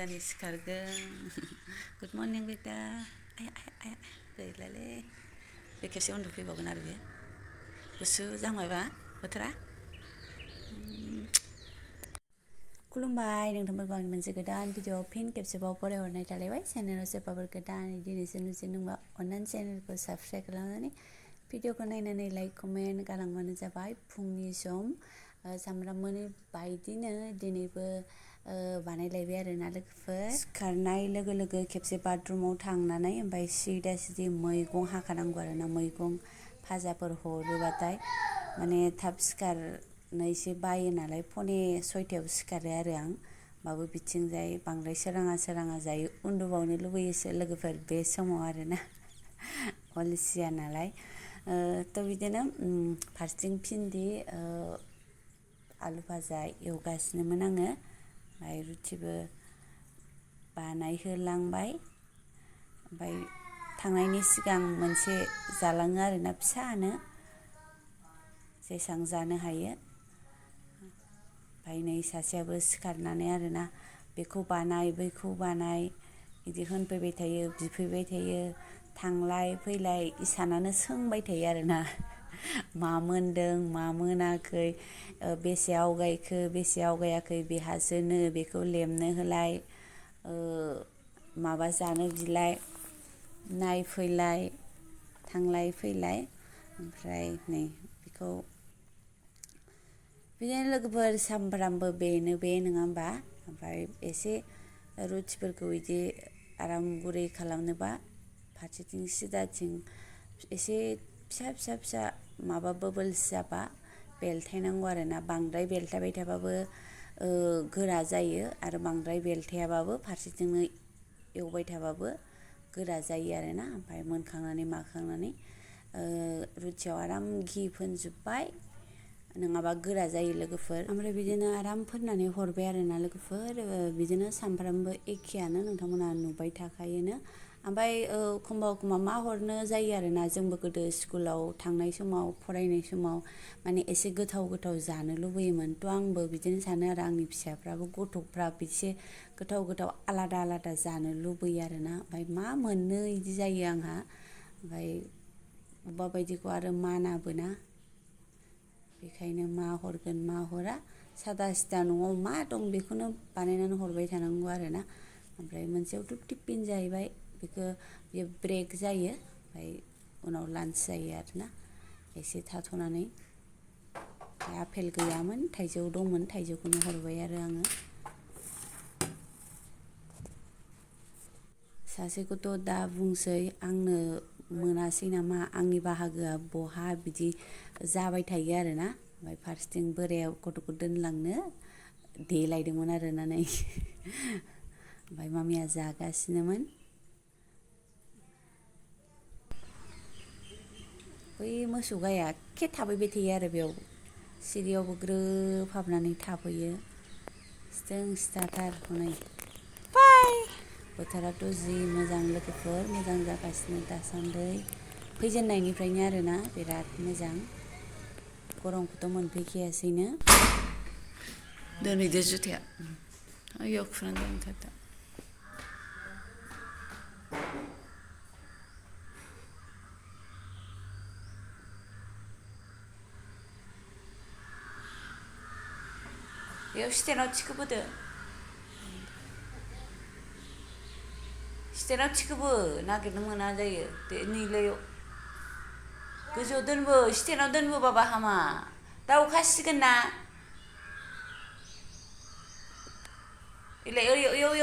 Dani सिखारगोन good morning बेटा आया आया आया गैलालै बे खेबसे उन्दुफैबावगोन आरो बे गुसु जामायबा बोथोरा खुलुमबाय नोंथांमोनखौ आंनि मोनसे गोदान भिडिअ फिन खेबसेबाव फरायहरनाय थालायबाय चेनेलाव सोरबाफोर गोदान दिनैसो नुजेनदोंबा अन्नानै चेनेलखौ साबस्क्राइब खालामनानै भिडिअखौ नायनानै लाइक कमेन्ट गालांबानो जाबाय फुंनि सम सामफ्रामबोनि बायदिनो दिनैबो बानायलायबाय आरोना लोगोफोर सिखारनाय लोगो लोगो खेबसे बाथरुमाव थांनानै ओमफ्राय सिदा सिदि मैगं हाखानांगौ आरोना मैगं भाजाफोर हरोबाथाय माने थाब सिखारनो एसे बायो नालाय फने 6टायाव सिखारो आरो आं होमबाबो बिथिंजाय बांद्राय सोराङा जायो उन्दुबावनो लुबैयोसो लोगोफोर बे समाव आरोना अलसिया नालाय थ' बिदिनो फारसेथिं भिन्दि आलु भाजा एवगासिनोमोन आङो ओमफ्राय रुटिबो बानायहोलांबाय ओमफ्राय थांनायनि सिगां मोनसे जालाङो आरोना फिसानो जेसां जानो हायो ओमफ्राय नै सासेयाबो सिखारनानै आरोना बेखौ बानाय बैखौ बानाय बिदि होनफैबाय थायो बिफैबाय थायो थांलाय फैलाय इसानानो सोंबाय थायो आरोना मा मोनदों मा मोनाखै बेसे आवगायखो बेसे आवगायाखै बेहासोनो बेखौ लेमनो होलाय माबा जानो बिलाय नायफैलाय थांलाय फैलाय ओमफ्राय नै बेखौ बिदिनो लोगोफोर सामफ्रामबो बेनो बे नङा होमबा ओमफ्राय एसे रुटिफोरखौ बिदि आराम गुरै खालामनोबा फारसेथिं सिदाथिं एसे फिसा माबा बबल्स जाबा बेलथायनांगौ आरोना बांद्राय बेलथायबाय थाबाबो गोरा जायो आरो बांद्राय बेलथायाबाबो फारसेथिंनो एवबाय थाबाबो गोरा जायो आरोना ओमफ्राय मोनखांनानै माखांनानै रुटियाव आराम घि फोनजोब्बाय नङाबा गोरा जायो लोगोफोर ओमफ्राय बिदिनो आराम फोननानै हरबाय आरोना लोगोफोर बिदिनो सामफ्रामबो एखेयानो नोंथांमोना नुबाय थाखायोनो ओमफ्राय एखमबा मा हरनो जायो आरोना जोंबो गोदो स्कुलाव थांनाय समाव फरायनाय समाव माने एसे गोथाव जानो लुबैयोमोन थ' आंबो बिदिनो सानो आरो आंनि फिसाफ्राबो गथ'फ्राबो एसे गोथाव आलादा जानो लुबैयो आरोना ओमफ्राय मा मोननो बिदि जायो आंहा ओमफ्राय अबेबा बायदिखौ आरो मानाबोना बेखायनो मा हरगोन मा हरा सादा सिदा न'आव मा दं बेखौनो बानायनानै हरबाय थानांगौ आरोना ओमफ्राय मोनसेयावथ' टिफिन जाहैबाय बेखौ बियो ब्रेक जायो ओमफ्राय उनाव लान्च जायो आरोना एसे थाथ'नानै आपेल गैयामोन थाइजौ दंमोन थाइजौखौनो हरबाय आरो आङो सासेखौथ' दा बुंसै आंनो मोनासै नामा आंनि बाहागोआ बहा बिदि जाबाय थायो आरोना ओमफ्राय फारसेथिं बोराया गथ'खौ दोनलांनो देलायदोंमोन आरोना नै ओमफ्राय मामिया जागासिनोमोन बै मोसौ गाया एखे थाबैबाय थायो आरो बेयाव सिरियावबो ग्रोब हाबनानै थाफैयो सिथों सिथाथार हनै बोथोराथ' जि मोजां लोगोफोर मोजां जागासिनो दासान्दि फैजेननायनिफ्रायनो आरोना बिराद मोजां गरमखौथ' मोनफैखायासैनो दोनहैदो जुथाया आयौ खुनानै दोनथारदो बेयाव स्टेनाव थिखोबोदो स्टेनाव थिखोबो नागिरनो मोना जायो नैलायाव गोजौआव दोनबो स्टेनाव दोनबोबाबा हामा दा अखा हासिगोन ना इलाय ओयाव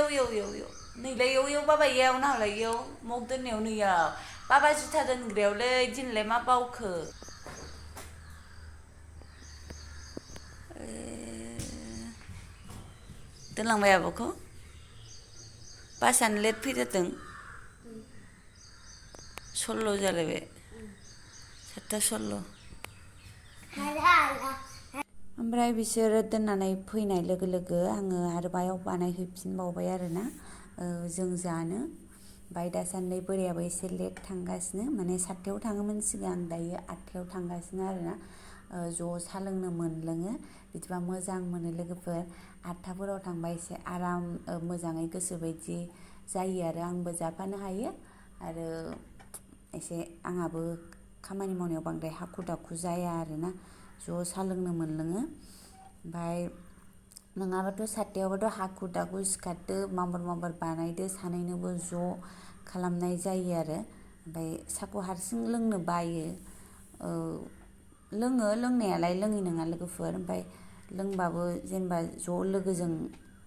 नैलाय इयाव बाबा इयाव नाहरलाय इयाव मग दोननायाव नैयाव बाबा जुथा दोनग्रायावलै दिनैलाय मा बावखो दोनलांबाय आब'खौ बासानो लेट फैथारदों 16 जालायबाय 7:16 ओमफ्राय बिसोरो दोननानै फैनाय लोगो लोगो आङो आरो बायाव बानायहैफिनबावबाय आरोना जों जानो ओमफ्राय दासान्दि बोरायाबो एसे लेट थांगासिनो माने 7टायाव थाङोमोन सिगां दायो 8टायाव थांगासिनो आरोना ज' सा लोंनो मोनलोङो बिदिबा मोजां मोनो लोगोफोर। 8थाफोराव थांबा एसे आराम मोजाङै गोसो बायदि जायो आरो आंबो जाफानो हायो आरो एसे आंहाबो खामानि मावनायाव बांद्राय हाखु दाखु जाया आरोना ज' सा लोंनो मोनलोङो। ओमफ्राय नङाबाथ' 7थायावबाथ' हाखु दाखु सिखारदो माबार माबार बानायदो सानैनोबो ज' खालामनाय जायो आरो। ओमफ्राय साखौ हारसिं लोंनो बायो। लोङो लोंनायालाय लोङै नङा लोगोफोर, ओमफ्राय लोंबाबो जेनेबा ज' लोगोजों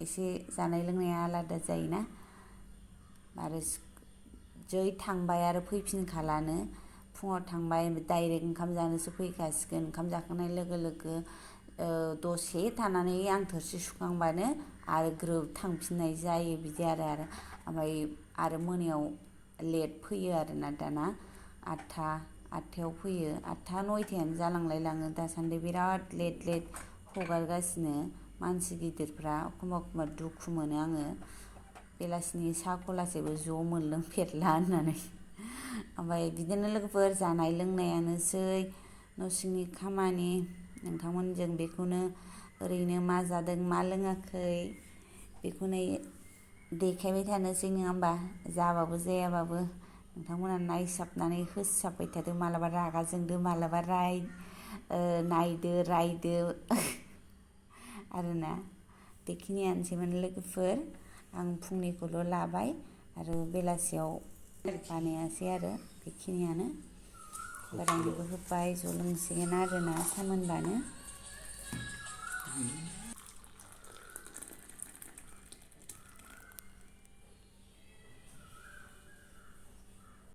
एसे जानाय लोंनाया आलादा जायोना आरो जै थांबाय आरो फैफिनखालानो। फुङाव थांबाय डाइरेक्ट ओंखाम जानोसो फैखासिगोन, ओंखाम जाखांनाय लोगो लोगो दसे थानानै आं थोरसि सुखांबानो आरो ग्रोब थांफिननाय जायो बिदि आरो ओमफ्राय आरो मोनायाव लेट फैयो आरोना दाना 8थायाव फैयो। 8था 9थायानो जालांलाय लाङो दासान्दि बिराद लेट हगारगासिनो मानसि गिदिरफ्रा। एखमबा दुखु मोनो आङो बेलासिनि साहा खलासेबो ज' मोनलोंफेरला होननानै। ओमफ्राय बिदिनो लोगोफोर जानाय लोंनायानोसै न' सिंनि खामानि। नोंथांमोनजों बेखौनो ओरैनो मा जादों मा लोङाखै बेखौनो देखायबाय थानोसै नङा होमबा। जाबाबो जायाबाबो नोंथांमोना नायसाबनानै होसाबबाय थादो, मालाबा रागा जोंदो मालाबा नायदो रायदो आरोना। बेखिनियानोसैमोन लोगोफोर, आं फुंनिखौल' लाबाय आरो बेलासियाव बानायासै आरो बेखिनियानो। बोरायनोबो होबाय ज' लोंसिगोन आरोना सा मोनबानो।